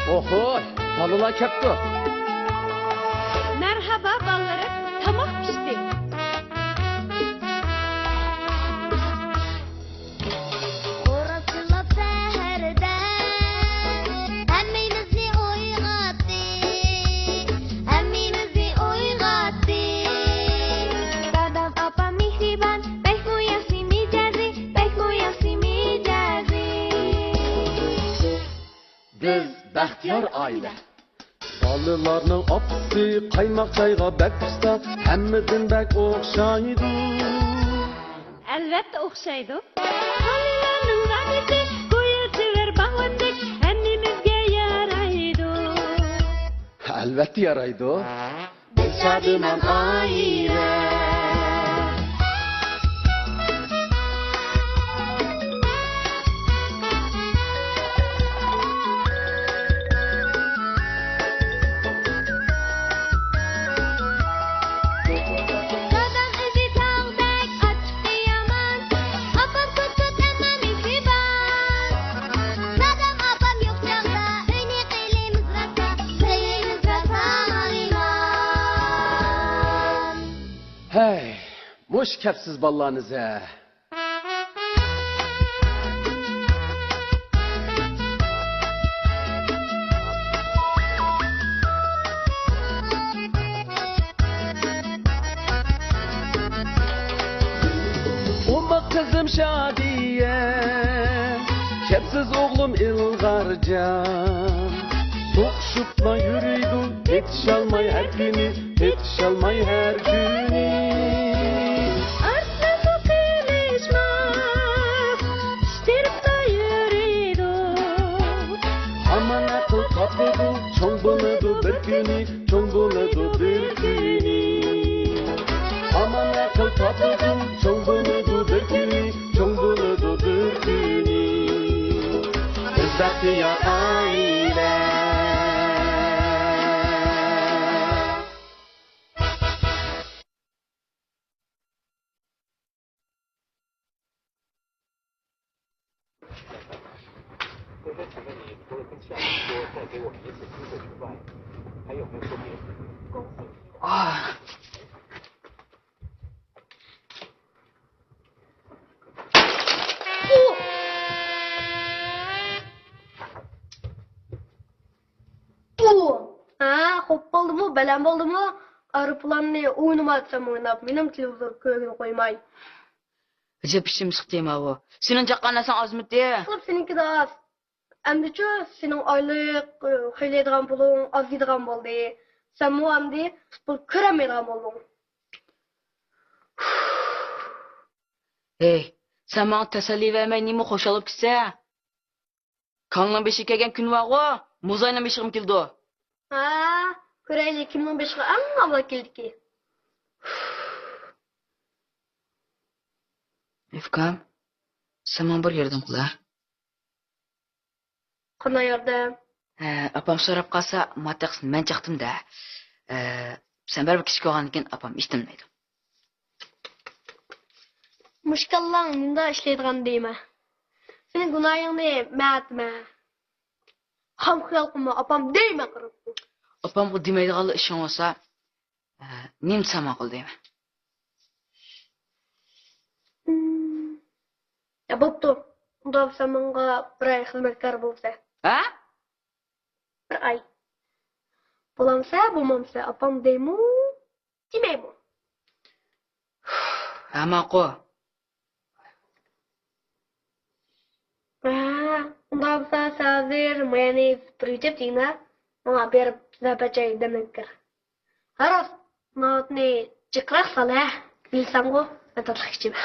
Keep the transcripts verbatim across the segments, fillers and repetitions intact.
ئوھوي، بالىلار كەپتۇ. مەرھابا بالىلىرىم، تاماق پىشتى. خوراز چىللاپ سەھەردە ھەممىمىزنى ئويغاتتى، ھەممىمىزنى ئويغاتتى. دادام، ئاپام مېھرىبان، بەكمۇ ياخشى مىجەزى، بەكمۇ ياخشى مىجەزى. بىز بەختىيار ئائىلە. بالىلارنىڭ ئاپىسى قايماق چايغا بەك ئۇستا، ھەممىدىن بەك ئوخشايدۇ. ئەلۋەتتە ئوخشايدۇ. بالىلارنىڭ دادىسى گويا چېۋەر باغۋەندەك ھەممىمىزگە يارايدۇ. ئەلۋەتتە يارايدۇ. بىز شادىمان ئائىلە. دادام ئۆزى تاغدەك ئاچچىقى يامان، ئاپام كوچ-كوچ ئەمما مېھرىبان. دادام، ئاپام يوق چاغدا ئۆينى قىلىمىز راسا، قىلىمىز راسا ئالىمان. ھەي، مۇشۇ كەپسىز بالىلارنى زە. ئوماق قىزىم شادىيە، كەپسىز ئوغلۇم ئىلغارجان. توقۇشۇپلا يۈرىدۇ، تېتىشالماي ھەر كۈنى، تېتىشالماي ھەر كۈنى. ئارتلارمۇ قىلىشماس، ئىش تېرىپلا يۈرىدۇ. ھامان ئەقىل تاپىدۇ، چوڭ بولىدۇ بىر كۈنى، چوڭ بولىدۇ بىر كۈنى. ھامان ئەقىل تاپىدۇ، چوڭ بولىدۇ بىر كۈنى، چوڭ بولىدۇ بىر كۈنى. بىز بەختىيار ئائىلە. ھە، خوپ بولدىمۇ، بەلەن بولدىمۇ؟ ئايروپىلاننى ئوينىمايتتىم ئويناپ، مېنىڭ تېلېۋىزور كۆرگىلى قويماي. ئەجەب ئىچىم سىقتى ماۋۇ. سېنىڭ چاققان نەرسەڭ ئازمىدى؟ قىلىپ سېنىڭكىدە ئاز. ئەمدىچۇ سېنىڭ ئايلىق، ئى، خېلەيدىغان پۇلۇڭ ئازىيدىغان بولدى. سەنمۇ ئەمدى پۇتبول كۆرەلمەيدىغان بولدۇڭ. ھەي، سەن ماڭا تەسەللى بەرمەي نېمە خۇشال بولۇپ كېتىسەن؟ كالىنىڭ بېشىغا كەلگەن كۈن بارغۇ، موزاينىڭ بېشىغىمۇ كېلىدۇ. ھە، كۆرەيلى، كىمنىڭ بېشىغا ئەڭ ئاۋۋال كېلىدىكى؟ ئۇكام، سەن ماڭا بىر ياردەم قىل ھە. قانداق ياردەم؟ ھە، ئاپام سوراپ قالسا، ماتەقسىنى مەن چاقتىم دە. ھە، سەن بەرىبىر كىچىك بولغاندىن كېيىن ئاپام ئىشتىنمايدۇ. مۇشۇ كاللاڭ نېمىدا ئىشلەيدىغان دەيمەن. سېنىڭ گۇناھىڭنى مەن ئەتىمەن. خام خىيال قىلما، ئاپام دەيمەن قاراپ. ئاپامغا دېمەيدىغانلا ئىشىڭ بولسا، ھە، نېمە دېسەڭ ماقۇل دەيمەن. يا بوپتۇ. ئۇنداق بولسا ماڭا بىر ئاي خىزمەتكار بولسا. ھە؟ بىر ئاي. بولامسا، بولمامسا، ئاپام دەيمۇ، دېمەيمۇ. ھە، ماقۇل. ھە، ئۇنداق بولسا سەن ھازىر مايانى بىر يۇتۇپ دېگىنە، ماڭا بېرىپ زەپەچەي دەملەپ كىر. ھە راست، ناۋۇتنى جىقراق سال ھە، بىلسەڭغۇ، مەن تاتلىق ئىچىمەن.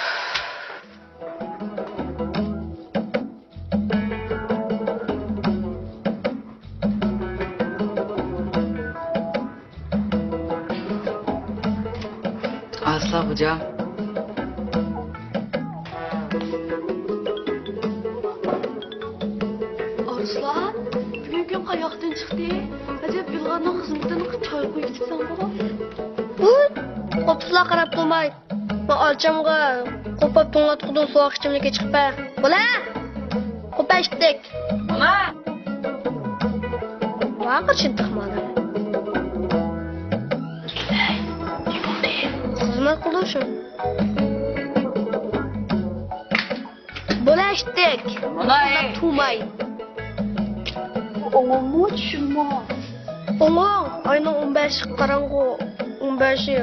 ئاسلا خوجام. ئارسلان، بۈگۈن كۈن قاياقتىن چىقتى؟ ئەجەب ئىلغارنىڭ خىزمىتىنى چاي قۇيۇپ كېتىپسەنغۇ؟ ۋۇي، قوپۇپلا قاراپ تۇرماي. مەن ئاچامغا قوپۇپ توڭلاتقۇدىن سوغۇق ئىچىملىكى چىقىپ بەر. بولە! قوپە ئىتتىك. بولە! ئاخىر چىن تېخىمالى. خىزمەت قىلدۇق شۇ. بولاي ئىتتىك. بولاي. تۇماي. ئوڭۇممۇ، چۈشۈممۇ؟ ئوڭۇڭ، ئاينىڭ ئون بەشى قاراڭغۇ، ئون بەشى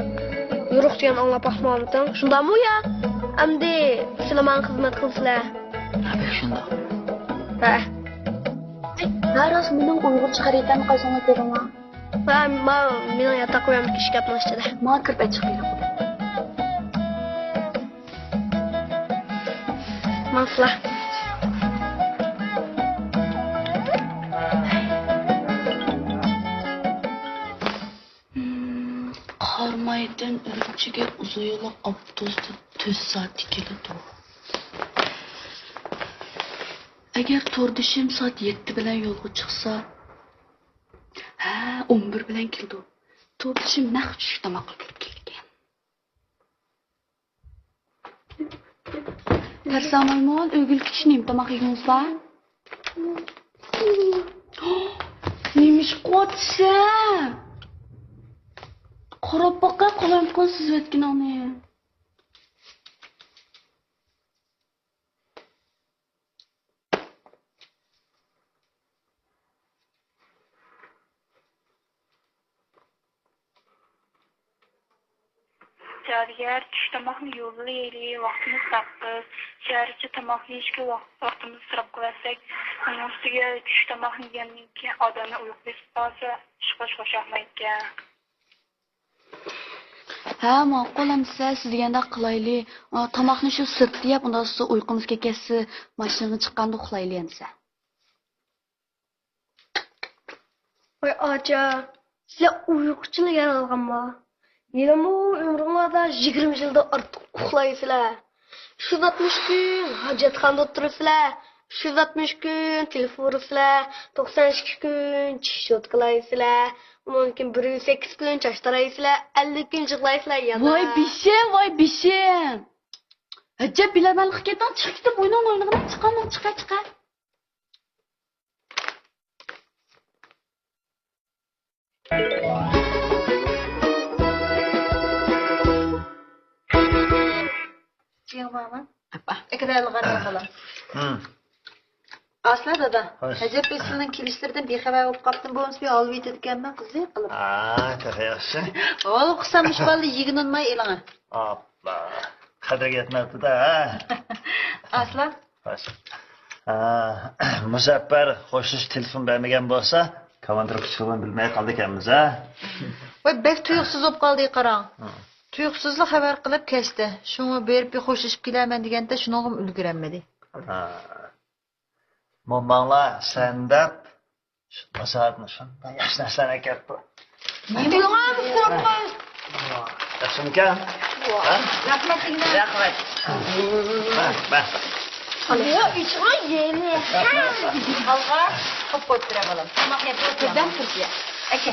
يورۇق دېگەن ئاڭلاپ باقمامتىڭ؟ شۇنداقمۇ يا؟ ئەمدى سىلەر ماڭا خىزمەت قىلىسىلەر. ھە، بەك شۇنداق. ھە. ھە، راست، مېنىڭ ئۇيغۇرچە خەرىتەمنى قايسىڭلار كۆرۈڭلار. ۋە ما-، مېنىڭ ياتاق ئۆيۈمدىكى ئىشكاپنىڭ ئىچىدە. ماڭا كىرىپ ئېچىپ بېرىڭ. ماڭسىلا. قارامايدىن ئۈرۈمچىگە ئۇزۇن يوللۇق ئاپتوبۇستا تۆت سائەتتە كېلىدۇ. ئەگەر توردىشىم سائەت يەتتە بىلەن يولغا چىقسا، ھە، ئون بىر بىلەن كېلىدۇ. توردىشىم نەق چۈشلۈك تاماققا كىرىپ كېلىدىكەن. تەرسا مايمۇن، ئۆيگە كىرىش نېمە تاماق يېگىنىڭىزلا؟ نېمە ئىش قىلىۋاتىسەن؟ قاراپ باققا، قالايمىقان سۈزۈۋەتكىنىڭنى. جادۇگەر، چۈش تاماقنى يوللا يەيلى، ۋاقتىمىز تاققىز. شەھەرچە تاماق يېيىشكە ۋاق-، ۋاقتىمىزنى ئىسراپ قىلىۋەتسەك، ئۇنىڭ ئۈستىگە چۈش تاماقنى يېگەندىن كېيىن ئادەمنى ئۇيقۇ بېسىپ قالسا، ئىش قىلىش خۇشياقمايدىكەن. ھە، ماقۇل ئەمىسە، سىز دېگەندەك قىلايلى. ئا، تاماقنى شۇ سىرتتا يەپ، ئۇنداق سىزگە ئۇيقۇمىز كەلگەچسە، ماشىنىغا چىققاندا ئۇخلايلى ئەمىسە. ۋاي ئاچا، سىلەر ئۇيقۇچىلا يارالغانما؟ ھېلىمۇ ئۆمرۈڭلاردا يىگىرمە يىلدىن ئارتۇق ئۇخلايسىلەر. ئۈچ يۈز ئاتمىش كۈن ھاجەتخانىدا ئولتۇرىسىلەر، ئۈچ يۈز ئاتمىش كۈن تېلېفون ئۇرىسىلەر، توقسان ئىككى كۈن چىش چوتكىلايسىلەر، ئۇنىڭدىن كېيىن بىر يۈز سەككىز كۈن چاچ تارايسىلەر، ئەللىك كۈن يىغلايسىلەر يەنە. ۋاي بېشىم، ۋاي بېشىم! ئەجەب بىلەمەنلىك كەتتىڭ، چىق كېتىپ ئويناڭ ئوينىغىنى، چىقاڭ، چىقا، چىقا. جىڭ ماما. ئاپا. ئەكىدەلىغان بالام. ھىم. ئاسلا دادا. خوش. ئەجەب بىز سىلىنىڭ كېلىشلىرىدىن بىخەۋەر بولۇپ قاپتىمەن، بولمىسا بىر ھالۋا ئېتىدىكەنمەن قىزىق قىلىپ. ئا، تېخى ياخشى. ھالۋا قىلسام مۇشۇ بالىلار يېگىنىنماي ئېلىڭە. ئاپلا. قەدرىگە يەتمەپتۇ-دە، ھە؟ ئاسلا. خوش. ئا، مۇزەپپەر خوشلىشىپ تېلېفون بەرمىگەن بولسا، كوماندىرغا چىقىشنى بىلمەي قالدىكەنمىز، ھە؟ ۋاي، بەك تۇيۇقسىز بولۇپ قالدى، قاراڭ. ھە. تۇيۇقسىزلا خەۋەر قىلىپ كەچتە. شۇڭا بېرىپ بىر خوشلىشىپ كېلەرمەن دېگەندە، شۇنىڭغىمۇ ئۈلگۈرەلمىدى. ھە. موماڭلار سەن دەپ بازاردىن شۇنداق ياخشى نەرسىلەرنى ئەكەپتۇ. نېمە؟ ياخشىمىكەن؟ ھە؟ رەھمەت دېگىنە. رەھمەت. مە، مە. ئالغا، ئىچىغا يېنى. ئالغا، قوپ قويۇپ بېرە بالام. تاماق يەپ بىردەم تۇرۇپ يە. ئەكە.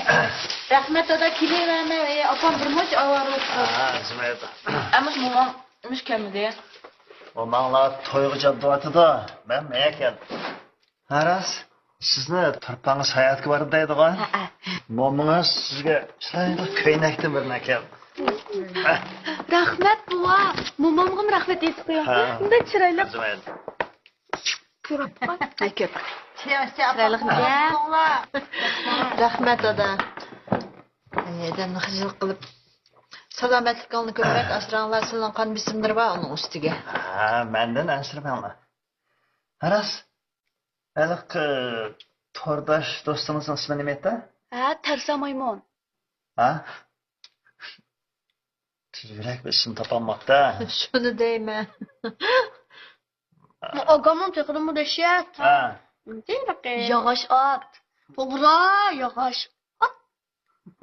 رەھمەت دادا، كېلىۋەرمە. ئاپام بىر مۇنچە ئاۋارە بولۇپ قالدى. ھە، زۇمرەت. ئەمىسە موماڭ مۇش كەلمىدى. موماڭلار تويغا جابدۇۋاتىدۇ. مەن مەيە كەلدىم. ھە، راست. سىزنى تۇرپانغا ساياھەتكە بارىدۇ دەيدىغۇ. ھەئە. مومىڭىز سىزگە چىرايلىق كۆينەكتىن بىرنى ئەكەلدى. ھە. رەھمەت، بوۋا. مومامغىمۇ رەھمەت ئېيتىپ قويۇڭ. ھە. بۇنداق چىرايلىق. ئەرزىمەيدۇ. كۆرۈپ قوي. ھە، كۆپ. چىرايلىقمىكەن؟ رەھمەت، دادا. ئادەمنى خىجىل قىلىپ، سالامەتلىكىڭلارنى كۆپرەك ئاسراڭلار، سىلىنىڭ قان بېسىملىرى بار ئۇنىڭ ئۈستىگە. ھە، مەندىن ئەنسىرىمەڭلار. ھە، راست. ھېلىقى تورداش دوستىڭىزنىڭ ئىسمى نېمە ئىدى؟ ھە، تەرسا مايمۇن. ھە؟ يۈرەك بىر ئىسىم تاپالماپتۇ. شۇنى دەيمەن. ئاكامنىڭ تېخىمۇ دەھشەت. ھە. ياغاچ ئات. توغرا، ياغاچ ئات.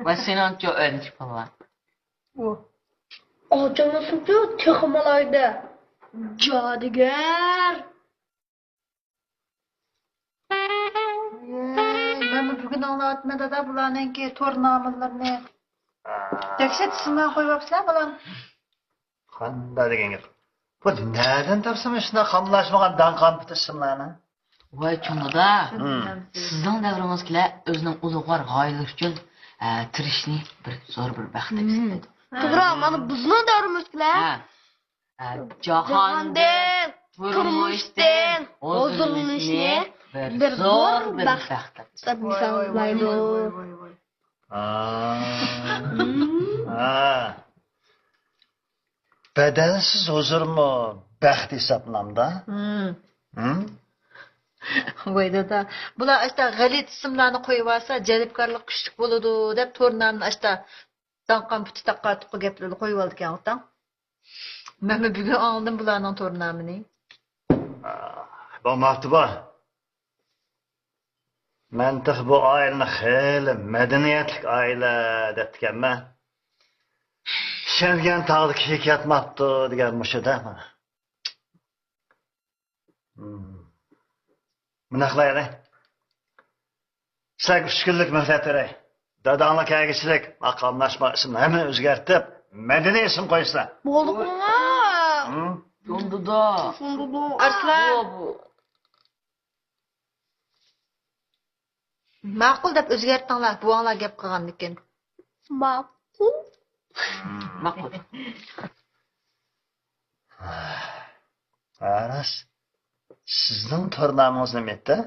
ۋە سېنىڭچۇ ئۆنچە پالۋان؟ ئاچامنىڭكى تېخىمۇ ئالاھىدە. جادۇگەر. ۋەي، مەنمۇ بۈگۈن ئاڭلاۋاتىمەن دادا بۇلارنىڭكى تور نامىلىرىنى. دەھشەت ئىسىملار قويۇۋاپسىلەر بالام. قانداق دېگەن گەپ؟ بۇ نەدىن تاپسا مۇشۇنداق قاملاشمىغان داڭقان پۇت ئىسىملارنى؟ ۋاي چوڭ دادا، سىزنىڭ دەۋرىڭىزدىكىلەر ئۆزىنىڭ ئۇلۇغۋار غايىلىرى ئۈچۈن، ئە، تىرىشىشنى بىر زور بىر بەخت دەپ ھېسابلايدۇ. توغرا، مانا بىزنىڭ دەۋرىمىزدىكىلەر ھە. ئە، جاھاندىن، تۇرمۇشتىن ھۇزۇرلىنىشنى بىر زور بىر بەخت دەپ ھېسابلايدۇ. ھا. ھا. بەدەنسىز ھۇزۇرمۇ بەخت ھېسابلىنامدا؟ ھىم. ۋاي دادا، بۇلار ئاشتا غەلىتە ئىسىملارنى قويۇۋالسا، جەلپكارلىق كۈچلۈك بولىدۇ دەپ تورنامىنى ئاشتا داڭقان پۇتى تاققا تۇققا گەپلىرىنى قويۇۋالىدىكەن ئاتاڭ. مەنمۇ بۈگۈن ئاڭلىدىم بۇلارنىڭ تورنامىنى. بولماپتۇ بۇ. مەن تېخى بۇ ئائىلىنى خېلى مەدەنىيەتلىك ئائىلە دەپتىكەنمەن. ئىشەنگەن تاغدا كېيىك ياتماپتۇ دېگەن مۇشۇ-دە مانا. مۇنداق قىلايلى. سىلەرگە ئۈچ كۈنلۈك مۆھلەت بېرەي. داداڭلار كەلگۈچىلىك ماقاملاشما ئىسىمنى ھەممىنى ئۆزگەرتىپ، مەدەنىي ئىسىم قويسىلەر. بولدىغۇ. ھىم؟ بولدىدۇ. بولدىدۇ. ئارسلان. بۇ، بۇ. ماقۇل دەپ ئۆزگەرتىڭلار، بوۋاڭلار گەپ قىلغاندىكىن. ماقۇل. ماقۇل. ھە، راست. سىزنىڭ تورنامىڭىز نېمە ئىدى؟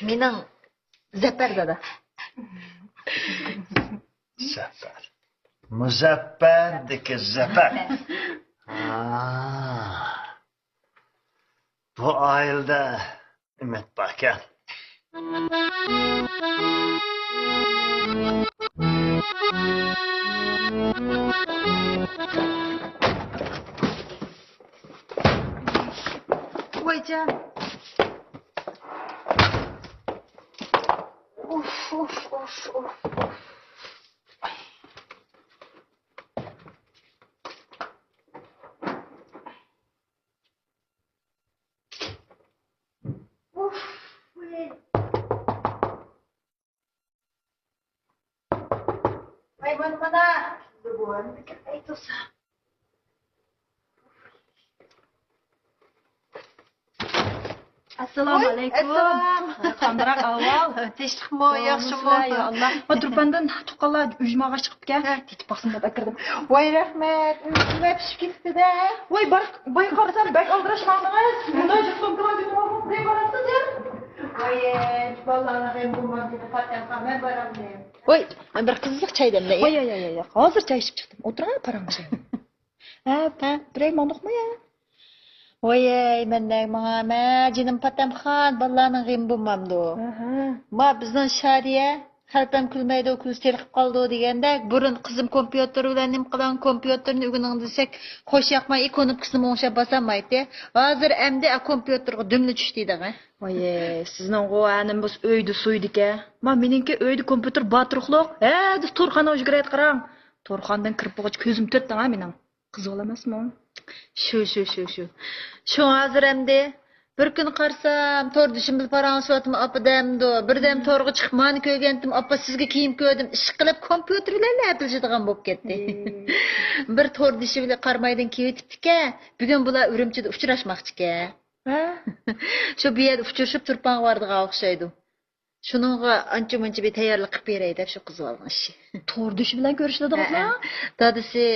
مېنىڭ زەپەر دادا. زەپەر. مۇزەپپەردىكى زەپەر. ھا. بۇ ئائىلىدە ئۈمىد باركەن. ۋايجان. ئۇف، ئۇف، ئۇف، ئۇف، ئۇف. ئۇف. ۋاي، مانا، مانا. بۇ ئەمدى كىرمەي تۇرسا. ئەسسالامۇ ئەلەيكۇم. ئەسسالام. قانداق ئەھۋال؟ تىنچلىقمۇ، ياخشىمۇ؟ يا ئاللا. ما تۇرپاندىن تۇغقانلار ئۈجمە ئاغاچ چىقىپتىكەن. ھە. تېتىپ باقسۇن دەپ ئەكىردىم. ۋاي رەھمەت، ئۈجمە پىشىپ كېتىپتىدە. ۋاي بار، باي قارىسام بەك ئالدىراش ماڭدىڭىز. مۇنداق جىق سومكىلار كۆتۈرۈپ ئالدىڭىز، نېمە باراتسىز يا؟ ۋاي، بالىلارنىڭ غېمى بولمامدۇ، پاتەمخان، مەن بارامدىم. ۋاي، مەن بىر قىزىق چاي دەملەي. ۋاي، ۋاي، ۋاي، ۋاي، ھازىر چاي ئىچىپ چىقتىم. ئولتۇرۇڭ، قاراڭ چاي. ھە، ھە، بىرەي ماڭدۇقمۇ يا؟ ۋايەي، مەندەك ماڭا، مە، جېنىم پاتەمخان، بالىلارنىڭ غېمى بولمامدۇ؟ ئەھە. ما، بىزنىڭ شادىيە، خەلپەم كۈلمەيدۇ، كۈلسە تېلىقىپ قالىدۇ دېگەندەك، بۇرۇن قىزىم كومپيۇتېر بىلەن نېمە قىلىڭ، كومپيۇتېرنى ئۆگىنىڭ دېسەك، خوش ياقماي، ئىكونوپكىسىنىمۇ ئوڭشاپ باسالمايتتى. ھازىر ئەمدى ئا كومپيۇتېرغا دۈملا چۈشتى دەڭە. ۋايەي، سىزنىڭغۇ ئەنىمۇ ئۆيدە سۇيىدىكەن. ما، مېنىڭكى ئۆيدە كومپيۇتېر بار تۇرۇقلۇق، ھە، دېسە تورخانىغا يۈگۈرەيدۇ قاراڭ. تورخانىدىن كىرىپ بولغاچ كۆزۈم تۆتتىڭ ھە مېنىڭ. قىز بالا ئەمەسمۇ؟ شۇ، شۇ، شۇ، شۇ. شۇڭا ھازىر ئەمدى بىر كۈنى قارىسام، توردىشىم بىلەن پاراڭلىشىۋاتىمەن، ئاپا دەمدۇ. بىردەم تورغا چىقىپ مانا كۆرگەنتىم، ئاپا سىزگە كىيىم كۆردۈم. ئىشقىلىپ كومپيۇتېر بىلەنلا ھەپىلىشىدىغان بولۇپ كەتتى. بىر توردىشى بىلەن قارامايدىن كېلىۋېتىپتىكەن. بۈگۈن بۇلار ئۈرۈمچىدە ئۇچراشماقچىكەن. ھە؟ شۇ بۇ يەردە ئۇچرىشىپ تۇرپانغا بارىدىغان ئوخشايدۇ. شۇنىڭغا ئانچە-مۇنچە بىر تەييارلىق قىلىپ بېرەي دەپ شۇ قىزىۋالغان ئىشى. توردىشى بىلەن كۆرۈشىدىغانلا؟ ھەئە. دادىسى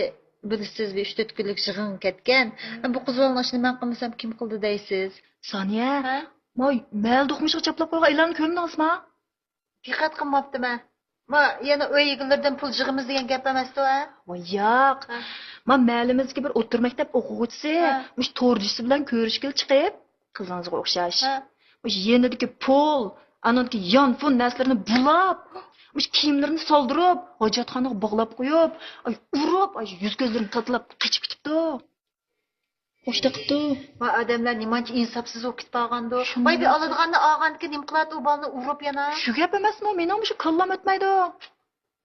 بىلىسىز بىر ئۈچ-تۆت كۈنلۈك يىغىنغا كەتكەن. ھەم بۇ قىزىۋالغان ئىشنى مەن قىلمىسام كىم قىلدى دەيسىز؟ سانىيە، ھە؟ ما مەھەللە دوقمۇشىغا چاپلاپ قويغان ئېلاننى كۆرمىدىڭىزما؟ دىققەت قىلماپتىمەن. ما يەنە ئۆي ئىگىلىرىدىن پۇل يىغىمىز دېگەن گەپ ئەمەستۇ ھە؟ ۋاي ياق. ھە. ما مەھەللىمىزدىكى بىر ئوتتۇرا مەكتەپ ئوقۇغۇچىسى ھە. مۇشۇ توردىشى بىلەن كۆرۈشكىلى چىقىپ، قىزىڭىزغا ئوخشاش. ھە. مۇشۇ يېنىدىكى پۇل، ئانىڭدىكى يانفون نەرسىلىرىنى بۇلاپ، مۇشۇ كىيىملىرىنى سالدۇرۇپ، ھاجەتخانىغا باغلاپ قويۇپ، ئاي ئۇرۇپ، ئاي يۈز-كۆزلىرىنى تاتىلاپ قېچىپ كېتىپتۇ. ئاشۇنداق قىپتۇ. ۋاي ئادەملەر نېمانچە ئىنساپسىز بولۇپ كېتىپ قالغاندۇ. شۇنداق. ۋاي بىر ئالىدىغاننى ئالغاندىكىن نېمە قىلاتتى ئۇ بالىنى ئۇرۇپ يەنە. شۇ گەپ ئەمەسمۇ، مېنىڭمۇ شۇ كاللام ئۆتمەيدۇ.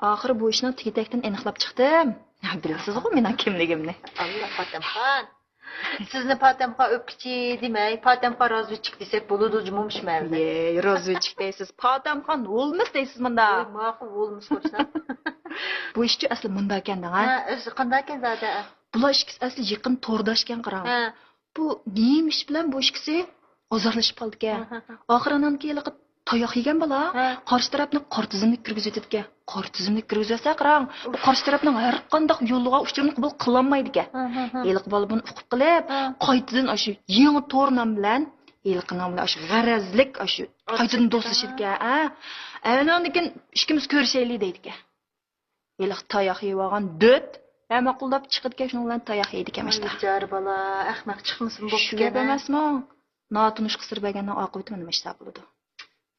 ئاخىرى بۇ ئىشنىڭ تېگى-تەكتىنى ئېنىقلاپ چىقتىم. بىلىسىزغۇ مېنىڭ كىملىكىمنى. ئاللا پاتەمخان. سىزنى پاتەمخان ئۆپكىچى دېمەي، پاتەمخان رازۋېدچىك دېسەك بولىدۇ جۇمۇ مۇشۇ مەھەلدە. يەي، رازۋېدچىك دەيسىز، پاتەمخان ھولمىس دەيسىز مۇندا. ۋاي ماقۇل، ھولمىس قويسا. بۇ ئىشچۇ ئەسلى مۇنداكەن دەڭ ھە. ھە، ئەسلى قانداكەن زادى؟ بۇلار ئىككىسى ئەسلى يېقىن تورداشكەن قاراڭ. ھە. بۇ نېمە ئىش بىلەن بۇ ئىككىسى ئازارلىشىپ قالدىكەن. ھە، ھە، ھە. ئاخىرى ئانانكى ھېلىقى تاياق يېگەن بالا، ھە، قارشى تەرەپنى قارا تىزىملىك كىرگۈزۈۋېتىدىكەن. قارا تىزىملىك كىرگۈزۈۋەتسە قاراڭ، بۇ قارشى تەرەپنىڭ ھەر قانداق يوللىغان ئۇچۇرىنى قوبۇل قىلالمايدىكەن. ھە، ھە، ھە. ھېلىقى بالا بۇنى ئۇقۇپ قېلىپ، ھە، قايتىدىن ئاشۇ يېڭى تور نام بىلەن ھېلىقىنىڭ بىلەن ئاشۇ غەرەزلىك ئاشۇ قايتىدىن دوستلىشىدىكەن. ھە. ئەنىڭدىن كېيىن ئىككىمىز كۆرۈشەيلى دەيدىكەن. ھېلىقى تاياق يەۋالغان دۆت، ھە، ماقۇلداپ چىقىدىكەن، شۇنىڭ بىلەن تاياق يەيدىكەن ماشتا. بىچارە بالا، ئەخمەق چىقمىسىمۇ بوپتىكەن، شۇ گەپ ھە؟ ئەمەسمۇ؟ ناتونۇش قىز سىر بەرگەننىڭ ئاقىۋىتى مانا ماشتا بولىدۇ.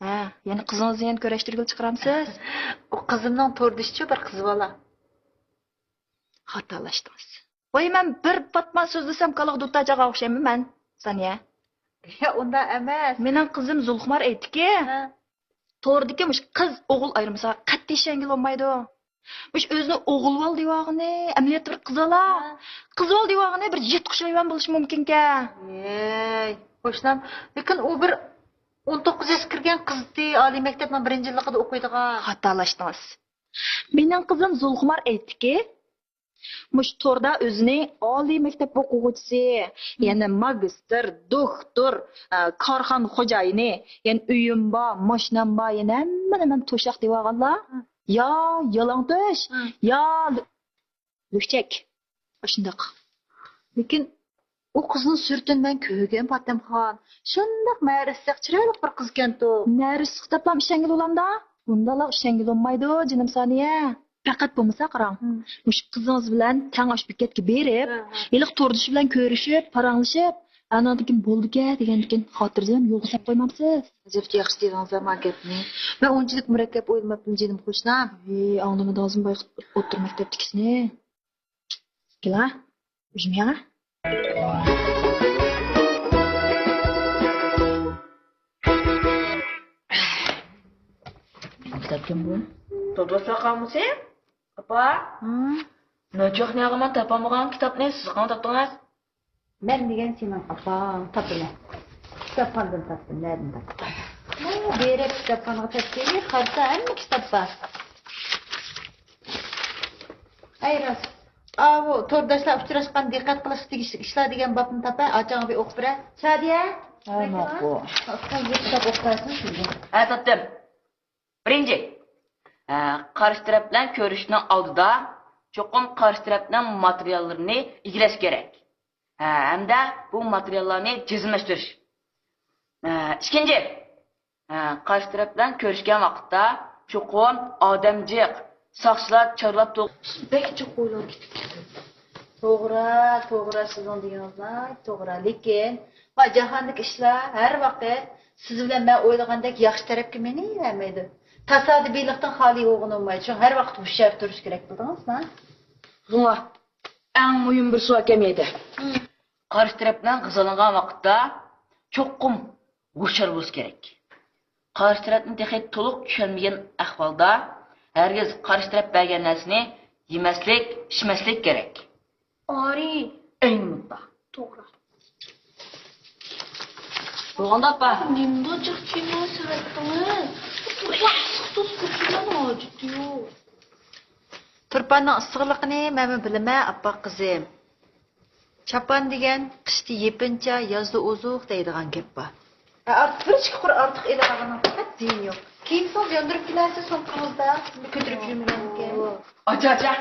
ھە، يەنە قىزىڭىزنى يەنە كۆرۈشتۈرگىلى چىقارامسىز؟ ئۇ قىزىمنىڭ توردىشىچۇ بىر قىز بالا. خاتالاشتىڭىز. ۋاي، مەن بىر پاتمان سۆزلىسەم كالىغا دۇتار چالغان ئوخشايمەن مەن، سانىيە؟ يا، ئۇنداق ئەمەس. مېنىڭ قىزىم زۇلخۇمار ئېيتتىكى، ھە، توردىكى مۇشۇ قىز ئوغۇل ئايرىمىسىغا قەتئىي ئىشەنگىلى بولمايدۇ. مۇشۇ ئۆزىنى ئوغۇل بالا دېيىۋالغىنى، ئەمەلىيەتتە بىر قىز بالا. ھە. قىز بالا دېيىۋالغىنى بىر يىرتقۇچ ھايۋان بولۇشى مۇمكىنكەن. ھەي، قوشنام، لېكىن ئۇ بىر ئون توققۇز ياشقا كىرگەن قىزتى، ئالىي مەكتەپنىڭ بىرىنچى يىللىقىدا ئوقۇيدىغان. خاتالاشتىڭىز. مېنىڭ قىزىم زۇلخۇمار ئېيتتىكى، مۇشۇ توردا ئۆزىنى ئالىي مەكتەپ ئوقۇغۇچىسى، يەنە ماگىستىر، دوكتور، ئە، كارخانا خوجايىنى، يەنە ئۆيۈم بار، ماشىنام بار، يەنە ھەممە نېمەم توشاق دېيىۋالغانلار. يا يالاڭتۆش، يا لۈ-، لۈكچەك. ئاشۇنداق. لېكىن ئۇ قىزنىڭ سۈرىتىنى مەن كۆرگەن، پاتەمخان. شۇنداق مەرىسلىق، چىرايلىق بىر قىزكەنتۇ. مەرىسلىق دەپلا ئىشەنگىلى بولامدا؟ ئۇنداقلا ئىشەنگىلى بولمايدۇ، جېنىم سانىيە. پەقەت بولمىسا قاراڭ، مۇشۇ قىزىڭىز بىلەن تەڭ ئاشۇ بېكەتكە بېرىپ، ھېلىقى توردىشى بىلەن كۆرۈشۈپ، پاراڭلىشىپ، ئاناندىن كېيىن بولدىكەن دېگەندىن كېيىن خاتىرجەم يولغا ساپ قويمامسىز؟ ئەجەبتە ياخشى دېدىڭىز ھە ما گەپنى. مەن ئۇنچىلىك مۇرەككەپ ئويلىماپتىمەن جېنىم قوشنام. ھېي، ئاڭلىمىدىڭىزمۇ بايىقى ئوتتۇرا مەكتەپتىكىسىنى؟ كېلە، ئۈجمە ياڭا. كىتابكەن بۇ؟ تورداشلار قالمىسى؟ ئاپا. ھە؟ ناچاق نەغمە تاپالمىغان كىتابنى سىز قانداق تاپتىڭىز؟ مەن دېگەن سېنىڭ ئاپاڭ تاپىمەن. كىتابخانىدىن تاپتىم، نەدىن تاپتىم؟ ئۇ بېرىپ كىتابخانىغا تەپكىلى قارىسا ھەممە كىتاب بار. ئەي راست. ئاۋۇ تورداشلار ئۇچراشقان دىققەت قىلىشقا تېگىشلىك ئىشلار دېگەن بابنى تاپاي، ئاچاڭغا بىر ئوقۇپ بېرە. شادىيە! ھە، ماقۇل. ئۇستاز بىر كىتاب ئوقۇپ بەرسىن سىزگە. ھە، تاپتىم. بىرىنچى، ئە، قارشى تەرەپ بىلەن كۆرۈشۈشنىڭ ئالدىدا چوقۇم قارشى تەرەپنىڭ ماتېرىياللىرىنى ئىگىلەش كېرەك. ئە، ھەمدە بۇ ماتېرىياللارنى جەزملەشتۈرۈش. ئە، ئىككىنچى، ئە، قارشى تەرەپ بىلەن كۆرۈشكەن ۋاقىتتا چوقۇم ئادەم جىق، ساقچىلار چارلاپ تۇر-، سىز بەك جىق ئويلاپ كېتىپسىز. توغرا، توغرا، سىزنىڭ دېگىنىڭىز ناھايىتى توغرا. لېكىن، ما جاھاندىكى ئىشلار ھەر ۋاقىت سىز بىلەن مەن ئويلىغاندەك ياخشى تەرەپكە مېڭىۋەرمەيدۇ. تاسادىپىيلىقتىن خالىي بولغىلى بولمايدۇ. شۇڭا ھەر ۋاقىت ھوشيار تۇرۇش كېرەك، بىلدىڭىزمۇ؟ بۇڭا ئەڭ مۇھىم بىر سوئال كەلمەيدۇ. قارشى تەرەپ بىلەن غىزالانغان ۋاقىتتا چوقۇم ھوشيار بولۇش كېرەك. قارشى تەرەپنى تېخى تولۇق چۈشەنمىگەن ئەھۋالدا، ھەرگىز قارشى تەرەپ بەرگەن نەرسىنى يېمەسلىك، ئىچمەسلىك كېرەك. ئارى. ئەينى مۇنداق. توغرا. بولغاندا ئاپا. نېمىنداق جىق كىيىمنى سېلىۋەتتىڭىز؟ بۇ تۇرپان ئىسسىق تۇز كۆپۈرگەن ھاجىتى يوق. تۇرپاننىڭ ئىسسىقلىقىنى مەنمۇ بىلىمەن، ئاپا قىزىم. چاپان دېگەن قىشتا يېپىنچا، يازدا ئوزۇق دەيدىغان گەپ بار. ھە، ئارتۇق بىر ئىككى قۇر ئارتۇق ئېلىۋالغىنىڭ پەقەت زىيىنى يوق. كىيىم سوڭ ياندۇرۇپ كېلەرسىز سومكىڭىزدا. كۆتۈرۈپ يۈرمىگەنكەن. ئاچا، ئاچا!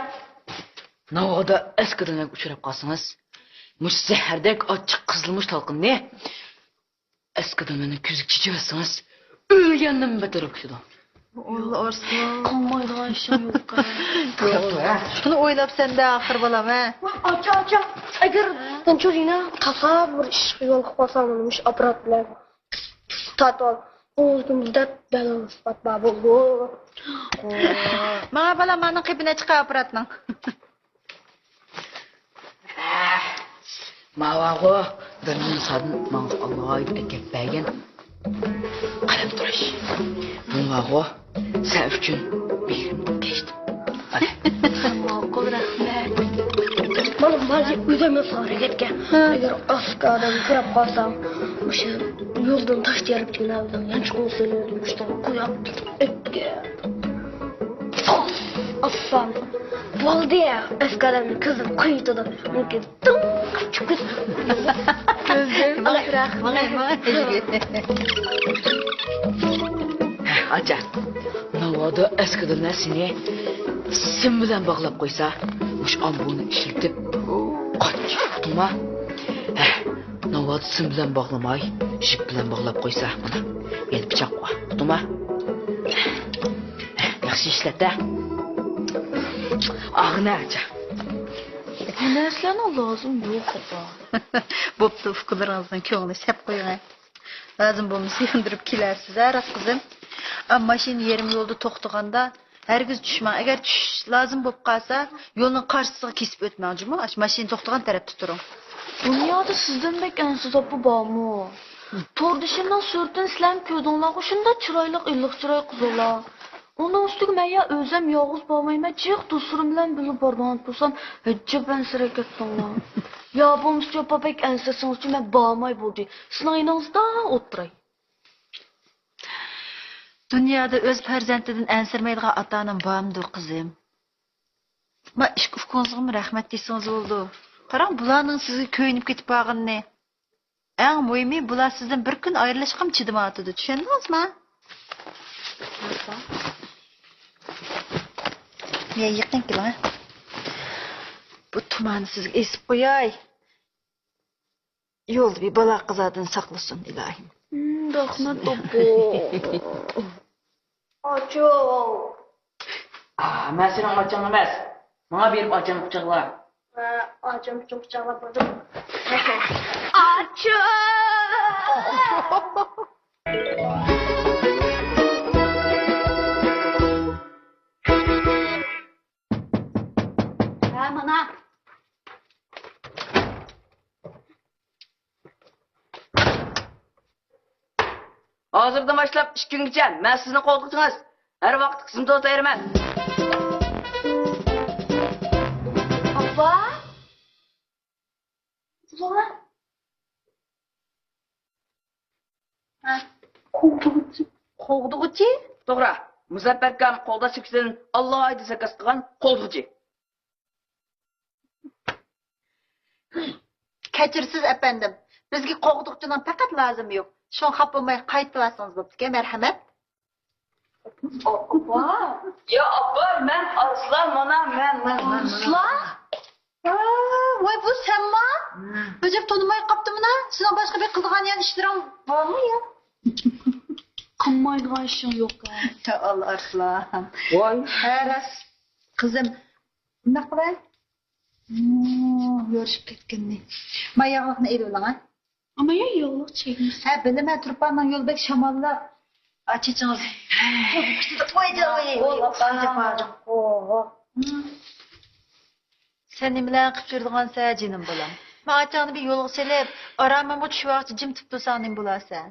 ناۋادا ئەسكى ئادەملەرگە ئۇچراپ قالسىڭىز، مۇشۇ زەھەردەك ئاچچىق قىزىلمۇچ تالقىنىنى ئەسكى ئادەملەرنىڭ كۆزىگە چېچىۋەتسىڭىز، ئۆلگەندىن بەتتەر بولۇپ كېتىدۇ. ئاللا ئارسلان. قىلمايدىغان ئىشىڭ يوققا. شۇنى ئويلاپسەن-دە ئاخىر بالام، ھە؟ ۋاي، ئاچا، ئاچا. ئەگەر سەن چۆرىنى تاسا بىر ئىشقا يولۇقۇپ قالساڭ، مانا مۇشۇ ئاپپارات بىلەن تارتىۋال. ئوزدۇم دەپ بەلگىلىسىپ بار بولدى. ماڭا بالام، مانا قېپىنى چىقار ئاپپاراتنىڭ. ماۋاغۇ بىر مىڭ سادىن ماڭا ئالاھىدە ئەكەپ بەرگەن قەلەمتىراش. بۇنىڭغاغۇ سەن ئۈچۈن بېرىمنى كەچتىم. ماقۇل، رەھمەت. مانا مازى ئۆزۈم ياسىغان ھەرىكەتكە. ئەگەر ئاسكى ئادەم كۆرۈپ قالساڭ، مۇشۇ يولدىن تاش تېرىپ كېلىۋاتىدۇ، يانچۇقىنى سېلىۋېتىپ مۇشتىغا قويۇپ تۇرۇپ ئۆتكە. ئاس-، ئاسان. بولدى، ئەسكى ئادەمنىڭ كۆزىدىن قويۇۋېتىدۇ. مۇمكىن. دىڭ قاچىپ كېتىدۇ. ئالدىراق، ماڭاي، ماڭاي. ئاچا، ناۋادا ئەسكىدىلنە سېنى سىم بىلەن باغلاپ قويسا، مۇشۇ ئامبۇرنى ئىشلىتىپ قاچ، ئۇقتۇڭما؟ ھە، ناۋادا سىم بىلەن باغلىماي، ژىپ بىلەن باغلاپ قويسا، مانا، يەنە پىچاق بار، ئۇقتۇڭما؟ ياخشى ئىشلەت-دە. ئاغنە، ئاچا. بۇ نەرسىلەرنىڭ لازىمى يوق، ئاپا. بوپتۇ، ئۇكىلىرىڭىزنىڭ كۆڭلى، سەپ قويۇڭ. لازىم بولمىسا ياندۇرۇپ كېلەرسىز ھە، راست قىزىم؟ ئا، ماشىنا يېرىم يولدا توختىغاندا ھەرگىز چۈشمەڭ. ئەگەر چۈشۈش لازىم بولۇپ قالسا، يولنىڭ قارشىسىغا كېسىپ ئۆتمەڭ جۇمۇ. ئاشۇ ماشىنا توختىغان تەرەپتە تۇرۇڭ. دۇنيادا سىزدىن بەك ئەنسىز ئاپا بارمۇ؟ توردىشىمنىڭ سۈرىتىنى سىلەرمۇ كۆردۈڭلارغۇ، شۇنداق چىرايلىق، ئىللىق چىراي قىزلار. ئۇنىڭ ئۈستىگە مەن يا ئۆزۈم يالغۇز بارمايمەن، جىق دوستلىرىم بىلەن بىللە بارىدىغان بولسام، ئەجەب ئەنسىرەپ كەتتىڭلار. يا بولمىسا ئاپا بەك ئەنسىرىسىڭىزچۇ، مەن بارماي بولدى. سىزنىڭ يېنىڭىزدا ئولتۇراي. دۇنيادا ئۆز پەرزەنتىدىن ئەنسىرىمەيدىغان ئاتا-ئانام بارمىدۇ، قىزىم؟ ما ئىككى ئۇكىڭىزغىمۇ رەھمەت دېسىڭىز بولىدۇ. قاراڭ، بۇلارنىڭ سىزگە كۆيۈنۈپ كېتىپ بارغىنىنى. ئەڭ مۇھىمى، بۇلار سىزدىن بىر كۈن ئايرىلىشقىمۇ چىدىمايۋاتىدۇ، چۈشەندىڭىزمۇ؟ يا، يېقىن كېلىڭ، ھە. بۇ تۇماننى سىزگە ئېسىپ قوياي. يولدا بىر بالا قازادىن ساقلىسۇن، ئىلاھىم. مم، رەھمەت، ئاپا. ئاچا. ئا، مەن سېنىڭ ئاچاڭ ئەمەس. ماڭا بېرىپ ئاچامنى قۇچاقلا. ھە، ئاچام ئۈچۈن قۇچاقلاپ بولدۇم. ئاچا! ھە، مانا. ھازىردىن باشلاپ ئىككى كۈنگىچە مەن سىزنىڭ قولتۇقچىڭىز. ھەر ۋاقىت خىزمىتىڭىزدە تەييارمەن. ئاپا؟ ھە. قوغدىغۇچى. قوغدىغۇچى؟ توغرا. مۇزەپپەر ئاكام قوغداش شىركىتىدىن ئالاھىدە زاكاز قىلغان قوغدىغۇچى. كەچۈرىسىز، ئەپەندىم. بىزگە قوغدىغۇچىنىڭ پەقەت لازىمى يوق. شۇڭا خاپا بولماي قايتىۋالسىڭىز بوپتىكەن، مەرھەمەت. ئاپا. يا ئاپا، مەن ئارسلان، مانا مەن، مەن، مەن، مەن. ئارسلان؟ ھە، ۋاي، بۇ سەنما؟ ھە. ئۆزۈم تونۇماي قاپتىمنا. سېنىڭ باشقا بىر قىلىدىغان يەنە ئىشلىرىڭ بارمۇ يا؟ قىلمايدىغان ئىشىڭ يوق-ھە. يا ئاللا، ئارسلان. ۋاي. ھە، راست. قىزىم، بۇنداق قىلاي. مم، يورۇشۇپ كەتكىنىنى. ما ياغلىقنى ئېلىۋېلىڭ، ھە. ئەمما يا ياغلىق چەكمىسە. ھە، بىلىمەن، تۇرپاننىڭ يولى بەك شاماللىق. ئا، چېچىڭىز. ۋاي، ۋاي، ۋاي، ۋاي، ۋاي. سەن نېمىلەرنى قىلىپ يۈرىدىغانسەن، جېنىم بالام؟ ما ئاچاڭنى بىر يولغا سېلىپ، ئارامىمغا چۈشۈۋاقچە جىم تۇرۇپ تۇرساڭ نېمە بولارسەن؟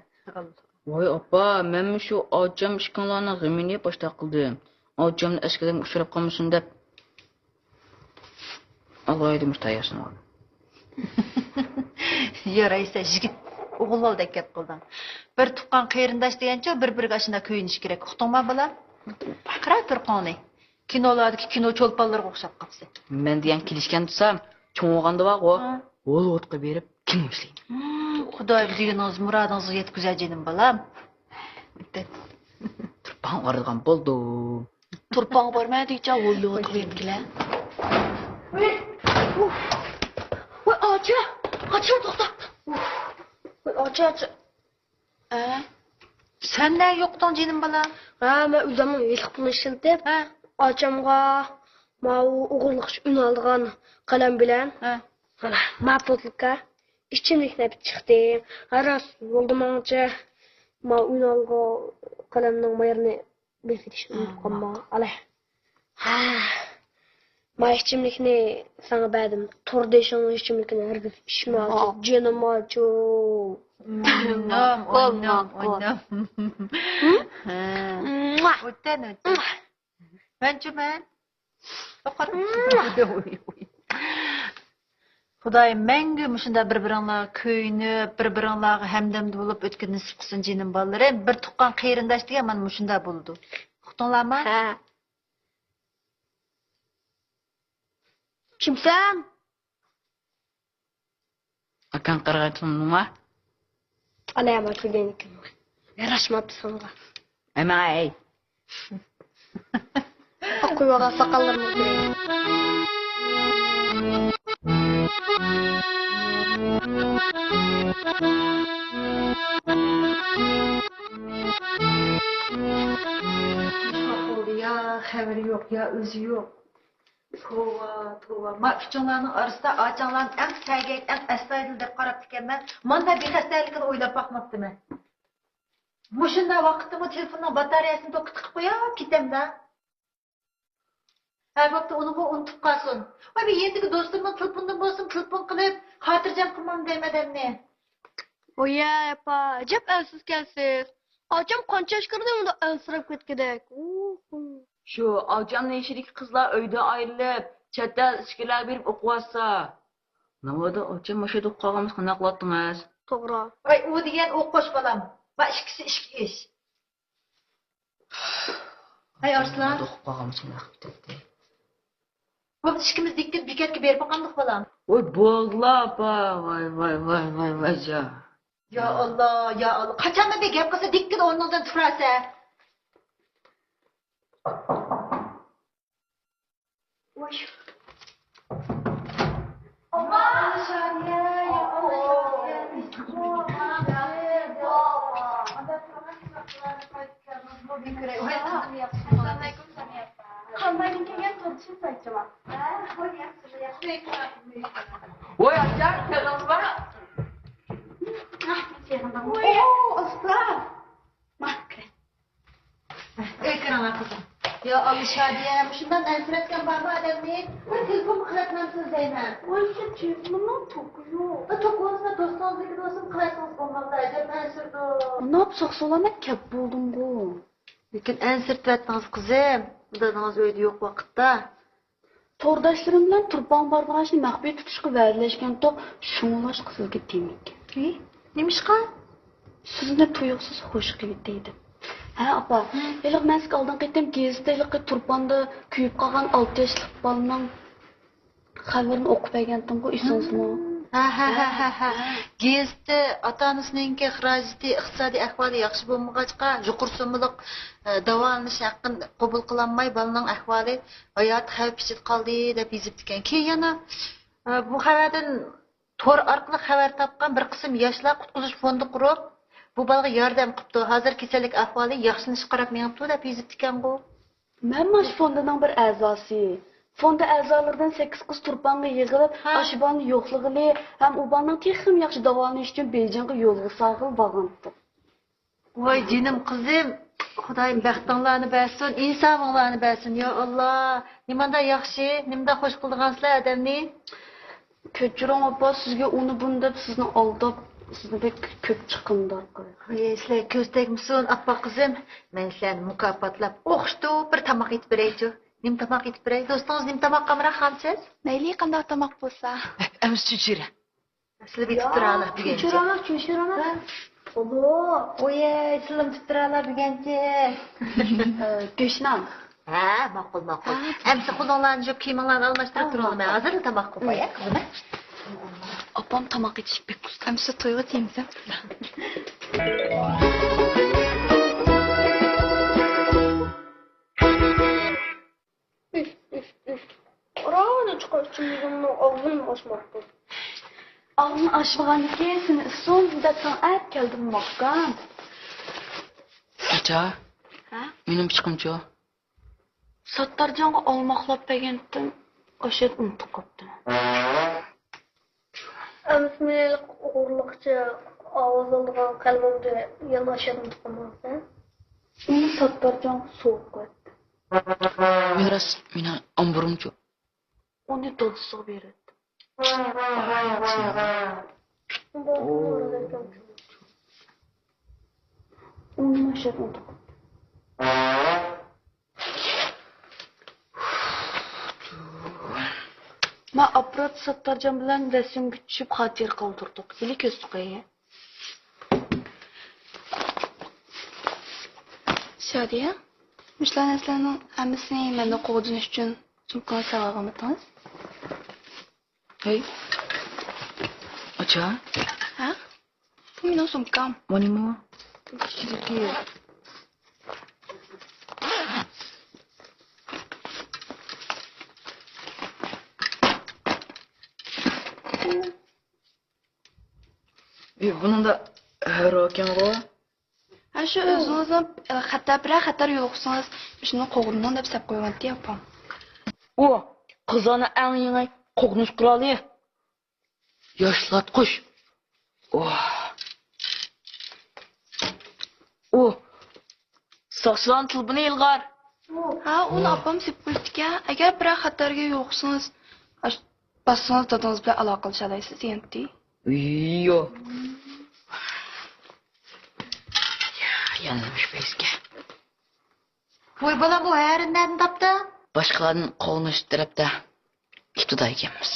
ۋاي ئاپا، مەنمۇ شۇ ئاچام ئىككىڭلارنىڭ غېمىنى يەپ باشلاپ قىلدىم. ئاچامنى ئەسكىدىم ئۇچراپ قالمىسۇن دەپ، ئالاھىدە مۇشۇ تاياشنى ئالدىم. يارايسەن يىگىت، ئوغۇل بالىدەك گەپ قىلدىڭ. بىر تۇغقان قېرىنداش دېگەنچۇ بىر-بىرىگە ئاشۇنداق كۆيۈنۈش كېرەك، ئۇقتۇڭما بالام؟ قارا تۇرقۇڭنى. كىنولاردىكى كىنو چولپانلىرىغا ئوخشاپ قاپسەن. مەن دېگەن كېلىشكەن تۇرسام، چوڭ بولغاندا بارغۇ، ھوللىۋۇدقا بېرىپ كىنو ئىشلەيمەن. ھىم، خۇدايىم دېگىنىڭىز مۇرادىڭىزغا يەتكۈزەر جېنىم بالام. تۇرپان ئارىدىغان بولدۇم. تۇرپان بارمەن دېگۈچە ھوللىۋۇدقا بېرىپ كېلە. ۋاي، ئاچا، ئاچا، توختا. ۋاي، ئاچا، ئاچا. ھە؟ سەن نەگە يوقىتىڭ جېنىم بالا؟ ھە، مەن ئۆزۈمنىڭ ھېلىقى پۇلىنى ئىشلىتىپ، ھە، ئاچامغا ماۋۇ ئوغرىلىق ئۈچۈن ئالىدىغان قەلەم بىلەن، ھە، مانا، ما پوتلۇكا ئىچىملىكنى ئېلىپ چىقتىم. ھە، راست يولدا ماڭغۇچە ما ئۈنئالغۇ قەلەمنىڭ مايىرىنى بېسىۋېتىشنى ئۇنتۇپ قالما. ئالە. ھە. ما ئىچىملىكنى ساڭا بەردىم. توردىشىڭنىڭ ئىچىملىكىنى ھەرگىز ئىچمە. جېنىم ئاچۇ. ئوينام، ئوينام، ئوينام. ھە. ئۆتەن، ئۆتەن. مەنچۇ مەن. خۇدايىم مەڭگۈ مۇشۇنداق بىر-بىرىڭلارغا كۆيۈنۈپ، بىر-بىرىڭلارغا ھەمدەمدە بولۇپ ئۆتكىنى نېسىپ قىلسۇن، جېنىم بالىلىرىم. بىر تۇغقان قېرىنداش دېگەن مانا مۇشۇنداق بولىدۇ. ئۇقتۇڭلارمۇ؟ ھە. كىمسەن؟ ئاكاڭ قارىغاي تونۇدۇڭما؟ ئانا يامان كۆرگەن ئىكەن. ياراشماپتۇ ساڭا. ئەمەي. ئاققۇيۇۋالغان ساقاللىرىمنى كۆرەي. يا خەۋىرى يوق، يا ئۆزى يوق. توۋا، توۋا. ما ئۈچۈڭلارنىڭ ئارىسىدا ئاچاڭلارنى ئەڭ سەگەك، ئەڭ ئەستايىدىل دەپ قاراپتىكەنمەن. مانا بىخەستەلىكىنى ئويلاپ باقماپتىمەن. مۇشۇنداق ۋاقىتتىمۇ تېلېفوننىڭ باتارېيەسىنى توكقا تىقىپ قويۇپ كېتەمدە. ھە، بوپتۇ، ئۇنىمۇ ئۇنتۇپ قالسۇن. ۋاي، مەن يېنىدىكى دوستۇمنىڭ تېلېفونىدىن بولسۇن، تېلېفون قىلىپ، خاتىرجەم قىلمامدۇ دەيمەن ئادەمنى. ۋوي ئاپا، ئەجەب ئەنسىز ئىكەنسىز. ئاچام قانچە ياش كىردى، ئۇنداق ئەنسىرەپ كەتكۈدەك. ئۇھۇ. شۇ ئاچامنىڭ يېشىدىكى قىزلار ئۆيدىن ئايرىلىپ، چەت ئەل ئىچكىرىلەرگە بېرىپ ئوقۇۋاتسا. ناۋادا ئاچام مۇشۇ يەردە ئوقۇپ قالغان بولسا قانداق قىلاتتىڭىز؟ توغرا. ۋاي، ئۇ دېگەن ئوقۇش بالام. ۋاي، ئىككىسى ئىككى ئىش. ھەي، ئارسلان. دوقۇپ قالغان بولسا نېمە قىلىپ كېتەتتى؟ بولمىسا ئىككىمىز دىككىدە بېكەتكە بېرىپ باقامدۇق، بالام؟ ۋاي، بولدىلا، ئاپا. ۋاي، ۋاي، ۋاي، ۋاي، ۋاي، جان. يا ئاللا، يا ئاللا. قاچانمۇ بىر گەپ قىلسا دىككىدە ئورنۇڭدىن تۇراسەن. ۋاي. ئاللا، شادىيە، يا ئاللا، شادىيە. قانداق قىلىڭىز؟ قانداق كەلدىڭىز؟ بۇ بىكرەي. ۋاي، قانداق ياخشى. ئەسسالامۇئەلەيكۇم، سامىيە ئاپا. قانداق كەلگەن توردىشىم سايچىما؟ ھە، ھوي، ياخشى، ياخشى. ۋاي، ئاچا، كەلدىڭىزما؟ ھە، يىغىندىڭمۇ؟ ئوو، ئۇستا. ماھ، كىرە. ئۆي كىرىڭلار، قىزىم. يا ئاللا، شادىيە، مۇشۇنداق ئەنسىرەتكەن بارمۇ ئادەمنى؟ بىر تېلېفون قىلىۋەتمەمسىز دەيمەن. ۋاي، شۇ تېلېفوننىڭ توكى يوق. توكى بولسا، دوستىڭىزنىڭكىدە بولسا قىلىۋەتسىڭىز بولمامدۇ؟ ئەجەب ئەنسىرىدۇ. ئۇنداق ساق-سالامەت كەپ بولدۇمغۇ. لېكىن ئەنسىرىتىۋەتتىڭىز، قىزىم. دادىڭىز ئۆيدە يوق ۋاقىتتا. تورداشلىرىم بىلەن تۇرپانغا بارىدىغان ئىشنى مەخپىي تۇتۇشقا ۋەدىلەشكەنتۇق، شۇڭلاشقا سىزگە دېمىگەن. ئى، نېمىشقا؟ سىزنى تۇيۇقسىز خۇش قىلىۋېتەي دەپ. ھە، ئاپا، ھە. ھېلىقى مەن سىزگە ئالدىنقى قېتىم گېزىتتە ھېلىقى تۇرپاندا كۆيۈپ قالغان ئالتە ياشلىق بالىنىڭ خەۋىرىنى ئوقۇپ بەرگەنتىمغۇ، ئېسىڭىزدىمۇ؟ ھە، ھە، ھە، ھە، ھە. ھە. گېزىتتە ئاتا-ئانىسىنىڭكى خىراجىتى، ئىقتىسادىي ئەھۋالى ياخشى بولمىغاچقا، يۇقىرى سوممىلىق، ئە، داۋالىنىش ھەققىنى قوبۇل قىلالماي، بالىنىڭ ئەھۋالى ھاياتى خەۋپ ئىچىدە قالدى، دەپ يېزىپتىكەن. كېيىن يەنە، ئە، بۇ خەۋەردىن تور ئارقىلىق خەۋەر تاپقان بىر قىسىم ياشلار قۇتقۇزۇش فوندى قۇرۇپ، بۇ بالىغا ياردەم قىپتۇ. ھازىر كېسەللىك ئەھۋالى ياخشىلىنىشقا قاراپ مېڭىپتۇ، دەپ يېزىپتىكەنغۇ. مەن ماش فوندىنىڭ بىر ئەزاسى. فوندى ئەزالىرىدىن سەككىز قىز تۇرپانغا يىغىلىپ، ھە. ئاشۇ بالىنى يوقلىغىلى ھەم ئۇ بالىنىڭ تېخىمۇ ياخشى داۋالىنىشى ئۈچۈن بېيجىڭغا يولغا سالغىلى بارغانتۇق. ۋاي جېنىم قىزىم، خۇدايىم بەختىڭلارنى بەرسۇن، ئىنسابىڭلارنى بەرسۇن، يا ئاللا. نېمانداق ياخشى، نېمانداق خوش قىلىدىغانسىلەر ئادەمنى. كەچۈرۈڭ ئاپا، سىزگە ئۇنى بۇنى دەپ سىزنى ئالداپ، سىزنى بەك كۆپ چىقىمدار قىلدىم. ھەي، سىلەرگە كۆز تەگمىسۇن، ئاپا قىزىم. مەن سىلەرنى مۇكاپاتلاپ ئوخشىتىپ بىر تاماق ئېتىپ بېرەيچۇ. نېمە تاماق ئېتىپ بېرەي؟ دوستىڭىز نېمە تاماق ئامراق خالىسىز؟ مەيلى، قانداق تاماق بولسا. ئەمىسە چۆچۈرە. سىلەر بېتىپ تۇرالا بۈگۈنچە. چۆچۈرەڭلار، چۆچۈرەڭلار. بولۇ. ئويەي، سىلىم تۇتتۇرالا بۈگۈنچە. ئە، گۆشنان. ھە، ماقۇل، ماقۇل. ھە. ئەمسە قولۇڭلارنى يۇيۇپ، كىيىمىڭلارنى ئالماشتۇرۇپ ھە، تۇرۇڭلار. مەن ماقۇل. ھازىرلا تاماق قىلىپ قوياي، قىزىم. ئاپام تاماق ئېتىشكە بەك ئۇستا. ئەمسە تويغا تېمىسەم. ئۈف، ئۈف، ئۈف. ئاران چىقار ئىچىمدىكىنىڭ ئاغزىمنى ئاچماپتۇ. ئاغزىنى ئاچمىغاندىكىن سېنى ئىسسىغۇم دەپ ساڭا ئەپ كەلدىم ماكان. ئاچا. ھە؟ مېنىڭ پىچىقىمچۇ؟ ساتتارجانغا ئالماقلاپ بەرگەنتىم، ئاشۇ يەردە ئۇنتۇپ قاپتىمەن. ئەمىسە مېنى ئوغرىلىقچە ئاۋازلىنىدىغان قەلىمىمدە يەنە ئاشۇ يەردە ئۇنتۇپ قالمامسەن؟ ئۇنى ساتتارجانغا سوۋغا قىلىۋەتتىم. مىراس مېنىڭ ئامبىرىمچۇ؟ ئۇنى دادىسىغا بېرىۋەتتىم. ئۇنى ماشىنىدا ئۇنتۇپ قاپتۇ. ما ئاپپارات ساتتارجان بىلەن رەسىمگە چۈشۈپ خاتىرە قالدۇردۇق. ھېلى كۆزتۇقى. شادىيە، مۇشۇلار نەرسىلەرنىڭ ھەممىسىنى مەندىن قوغدىنىش ئۈچۈن سومكىڭىزغا ساۋغا قىلمىدىڭىز؟ ھەي، ئاچا. ھە؟ بۇ مېنىڭ سومكام. مانىمۇ؟ ئىچىدىكى. ئى، بۇنىڭدا ھەر ئىكەنغۇ؟ ھە، شۇ ئۆزىڭىزنىڭ خەتەر، بىرەر خەتەر يولۇقسىڭىز، شۇنى قوغدىنىڭ دەپ سەپ قويغانتى ئاپام. ئۇ قىزلارنىڭ ئەڭ يېڭى قوغدىنىش قورالى. ياشلاتقۇچ. ئوھ. ئۇ ساقچىلارنىڭ تېلېفونى ئىلغار. ھە، ئۇنى ئاپام سېلىپ قويۇپتىكەن. ئەگەر بىرەر خەتەرگە يولۇقسىڭىز، ئاش-، باسسىڭىز دادىڭىز بىلەن ئالاقىلىشالايسىز دېگەنتى. يو. يا، يەنە نېمە ئىش بەرسىكەن؟ ۋاي بالام، بۇ ھەرىنى نەدىن تاپتىڭ؟ باشقىلاردىن قوغدىنىش تەرەپتە ئىپتىدائىي ئىكەنمىز.